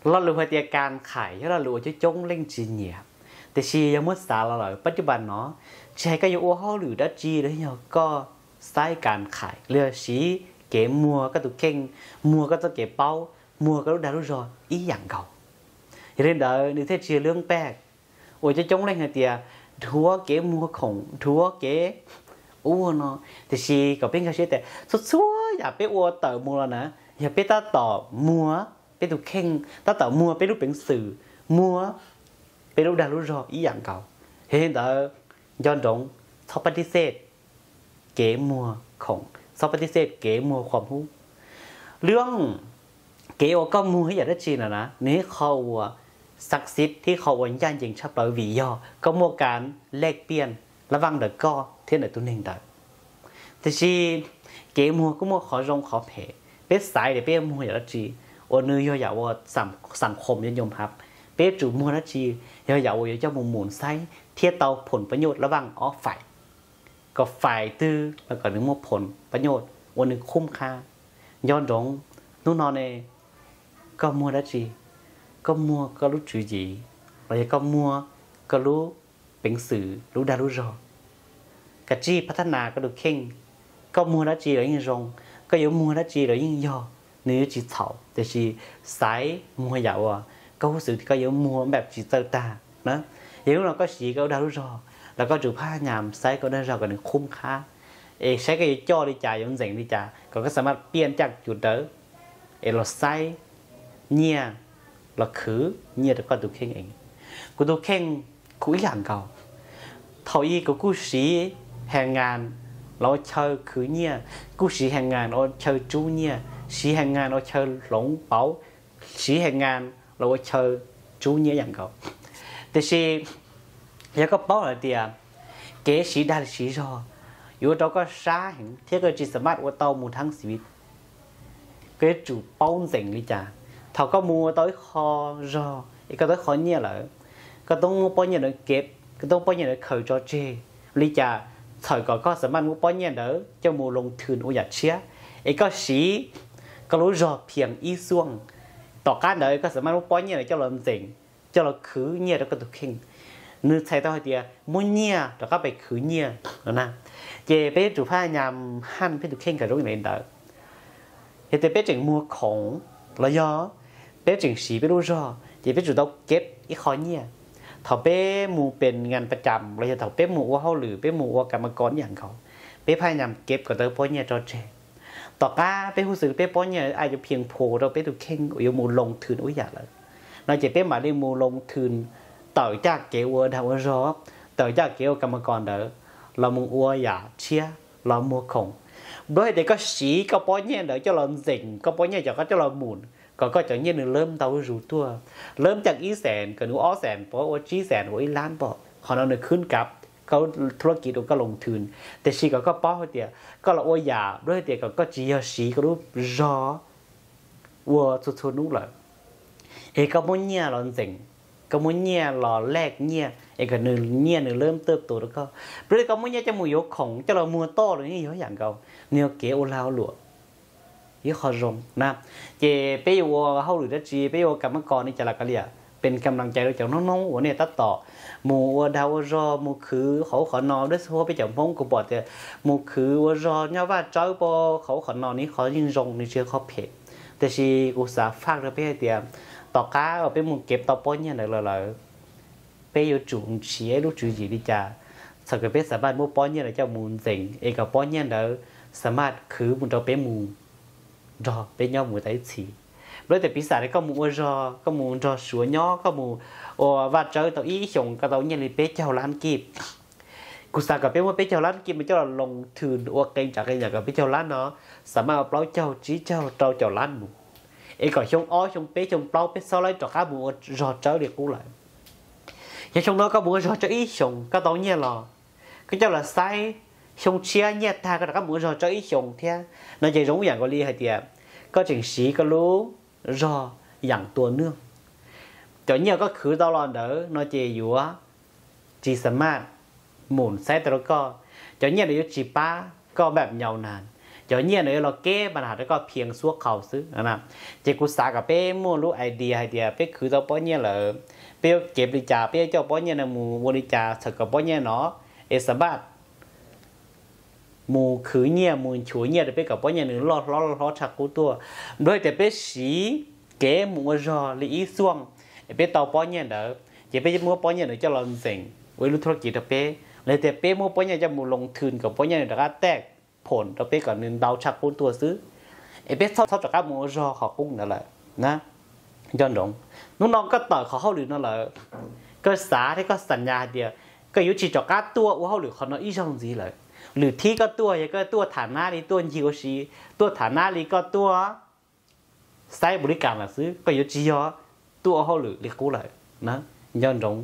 Lo lus hais tias kas qhais yog lo lus uas coob coob leej tsis nyiam, tiam sis yog muab xav los lawm pab cub pas no, tsis hais koj yuav ua hauj lwm dab tsi los yog koj saib kas qhais los yog siv kev muag koj tus kheej, muag koj txoj kev paub, muag koj lub dag lub zog ib yam nkaus. Yog li ntawd nws thiaj tsis yog lub npe uas coob coob leej hais tias dhuav kev muag khoom, dhuav kev ua no. Tiam sis kom peb nkag siab tias txhua txhua yam peb ua tawm mus los na, yog peb tab tom muag peb tus kheej, tab tom muag peb lub peev xwm, muag peb lub dag lub zog ib yam nkaus. Yog li ntawd, nco ntsoov, txhob pab tib xej kev muag khoom, txhob pab tib xej kev muag khuam hub. Lub kev uas koj muag ib yam dab tsi no na, nws ib qho uas xav xiv thiab qho uas ncaj ncees tshaj plaws vim yog koj muaj kas lej piaj lab vaj ntawm koj thiab ntawm tus neeg ntawd. Tiam sis kev muag kuj muaj qhov zoo qhov phem. Peb xaiv tias peb yuav muag yam dab tsi, uas nws yog yam uas xam khoom yuav nco hab, peb yuav tsum muag dab tsi yog yam uas yuav coj mus mus xaiv thiab tau phoom pab nyuj lab vaj ob fais, kom fais twg los kom nws muaj phoom pab nyuj uas nws khub qhab. Nco ntsoov, hnub no ne, koj muag dab tsi? Koj muag koj lub tswv yim los yog koj muag koj lub peev xwm, lub dag lub zog? Kav tsij pab thab nas koj tus kheej. Koj muag dab tsi los yeej zoo, koj yuav muag dab tsi los yeej yog, nws yuav tsis txhaum, tiam sis xaiv muag yam uas koj huj xwm tias koj yuav muag npam tsis txawj tag na. Yog hnub no koj siv koj lub dag lub zog los koj tsum phaj nyas xaiv koj lub dag zog kom nws khub qhab, es saib koj yuav coj li cas, yuav ntxeem li cas kom koj xam maj piaj caj cum dawv es los xaiv nyiaj, los khwv nyiaj rau koj tus kheej ev. Kuv tus kheej kuv ib yam nkaus. Thaum ub kuv kuj siv has ngas los ua chaw khwv nyiaj, kuj siv has ngas los ua chaw tsub nyiaj, siv has ngas los ua chaw hloov pauv, siv has ngas los ua chaw tsub nyiaj yam nkaus. Tiam sis yog koj paub hais tias kev siv dag siv zog yuav ua rau koj sab heev thiab koj tsis xam maj ua tau mus thab xis, koj yuav tsum paub ntxeem li cas. Thaum koj mus ua tau ib qho zog es koj tau ib qho nyiaj lawm, koj tau muab pob nyiaj ntawd kev, koj tau muab pob nyiaj ntawd khaws tso tseg li cas, txhawm kom koj xam maj muab pob nyiaj ntawd coj mus loo thwm ua yam tshiab, es koj siv koj lub zog phias ib xuaj, tom qab ntawd koj xam maj muab pob nyiaj ntawd coj los ntxeem, coj los khwv nyiaj rau koj tus kheej. Nws txhais tau hais tias muab nyiaj rov qab pem khwv nyiaj no na. Ces peb yuav tsum phaj nyas haj peb tus kheej kom zoo li ntawd. Yog tias peb tseem muag khoom los yog peb tseem siv peb lub zog ces peb tsum tau kev ib qho nyiaj. Thaum peb mus pem ngas pas cas los yog thaum peb mus ua hauj lwm, peb mus ua kas mas kos ib yam nkaus, peb phaj nyas kev kom tau pob nyiaj tso tseg. Tom qab peb huj xwm peb pob nyiaj a yuav phias phu rau peb tus kheej uas yuav mus loo thwm ua yam lawm no ces peb mam li mus loo thwm, tawm caj kev ua dag ua zog, tawm caj kev ua kas mas kos ntawd los mus ua yam tshiab los muag khoom. Npab hais tias koj siv koj pob nyiaj ntawd coj los ntxeem koj pob nyiaj cov qab coj los mus, kom koj cov nyiaj nws lawb ntau zuj zus tuaj, lawb caj ib xees kom nws ua ob xees pom, ua tsib xees ua ib lab pom, qhov no nws khwb kav koj thub lab kiv rau koj loo thwm. Tiam sis kom koj paub hais tias koj los ua yam npab hais tias kom koj tsis yog siv koj lub zog ua txhua txhua hnub lawm, es koj muab nyiaj los ntxeem, koj muab nyiaj los lej nyiaj es kom nws nyiaj nws lawb tuaj tua rau koj. Npab li koj muab nyiaj coj mus yuav khoom coj los muag toj los yeej yog yam nkaus, nws yog kev ua lag ua luam ib qho zoo na. Ces peb yuav ua hauj lwm dab tsi, peb yuav ua kas mas kos li cas los kav liam, peb kam lam cai rau cov noob noob uas nej tab tom mus ua dag ua zog, mus khwv qhov ub qhov no. Dab tsi peb cov Hmoob kuv pom tias mus khwv ua zog nyob vaj tsawb pab qhov ub qhov no, nws qhov yeej zoo, nws tsis yog qhov phem. Tiam sis kuv xav faj rau peb hais tias tom qab uas peb mus kev tau pob nyiaj ntawd los lawm, peb yuav tsum nrhiav lub tswv yim li cas, txhawm kom peb xam maj muab pob nyiaj ntawd coj mus ntxeem es kom pob nyiaj ntawd xam maj khwv mus rau peb mus nrog peb nyob mus tau ib txhis. Npab tias piv xam tias koj mus ua zog, koj mus nrog Suav nyob, koj mus ua vaj tsawb tau ib xyoos koj tau nyiaj li peb caug lab kij. Kuv xav kom peb muab peb caug lab kij mus coj los loo thwm ua qee tsav qee yam kom peb caug lab no xam maj ua plaub caug tsib caug rau caum lab mus, es kom xyoo ob xyoo peb xyoo plaub peb xob laib rov qab mus ua zog tsawb li qub lawm. Yog xyoo no koj mus ua zog tsawb ib xyoos koj tau nyiaj los, koj coj los xaiv, xyoo tshiab nyiaj tag koj rov qab mus ua zog tsawb ib xyoos thiab no ces zoo ib yam nkaus li hais tias koj tseem siv koj lub zog yam tua nwj. Cov nyiaj koj khwv tau los ntawd no ces yuav tsis xam maj mus xaiv tau rau koj, cov nyiaj ntawd yuav tsis pab koj npam nyau nas, Cov nyiaj no yuav los keb npa has rau koj phiaj xuab qhaus xwb. Ces kuv xav kom peb muaj lub idea hais tias peb khwv tau pob nyiaj lawm, peb yuav kev li cas, peb yuav coj pob nyiaj no mus ua li cas txhawm kom pob nyiaj no es xav npaj mus khwv nyiaj mus nchuav nyiaj rau peb kom pob nyiaj nws loj hlob loj hlob tshaj qub tuaj. Nrog hais tias peb siv kev mus ua zog li ib xuaj es peb tau pob nyiaj ntawd ces peb muab pob nyiaj ntawd coj los ntxeem ua ib lub thub kiv rau peb, los tias peb muab pob nyiaj coj mus loo thwm kom pob nyiaj nws rov qab tej phom rau peb kom nws ntau tshaj qub tuaj xwb, es peb txhob txhob rov qab mus ua zog qhov qub ntawd lawm. Nco ntsoov, hnub no koj tawm qhov hauj lwm no lawm, koj xav thiab koj xam nyas hais tias koj yuav tsis rov qab tuaj ua hauj lwm qhov no ib zaug ntxiv lawm. Lwm thib koj tuaj yog koj tuaj tham nab li tuaj ncig ua si, tuaj tham nab li koj tuaj saib npaum li cas lawm xwb, koj yuav tsis yog tuaj ua hauj lwm li qub lawm. Nco ntsoov,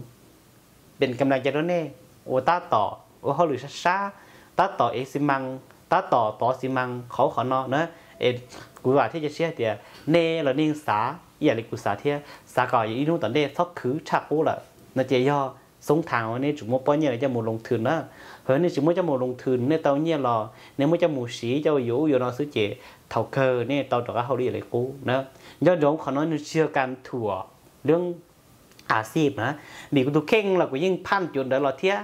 pem kam la ca rau nej uas tab tom ua hauj lwm sab sab, tab tom ev xi mas, tab tom tov xi mas qhov qhov no na, es kuv vam thiab cia siab hais tias nej los nej xav ib yam li kuv xav thiab, xav kom yog ib hnub tom ntej txhob khwv tshaj qub lawm no ces yog xoob thas nej tsum muab pob nyiaj los coj mus loo thwm na. Ho nej tsis muab coj mus loo thwm nej tau nyiaj los nej muab coj mus siv coj yuav ub yuav no xwb ces thaum kawg nej tau rov qab hauj lwm li qub na. Nco ntsoov qhov no nws tsis yog kas thuam lub a xij na, vim kuv tus kheej los kuv yeej phaj cuav ntawd los thiab.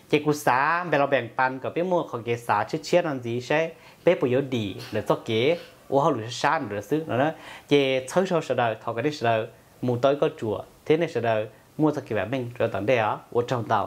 Ces kuv xav npe los peem pas kom peb muaj qhov kev xav tshiab tshiab no ntxiv saib peb puas yuav dim lawv txoj kev ua hauj lwm sab sab ntawd xwb no. Ces txhawb zog sawv daws, thov kom nej sawv daws mus tau ib kauj ruam thiab nej sawv daws muaj txoj kev vam meej rau tom ntej os. Ua tsaug ntau.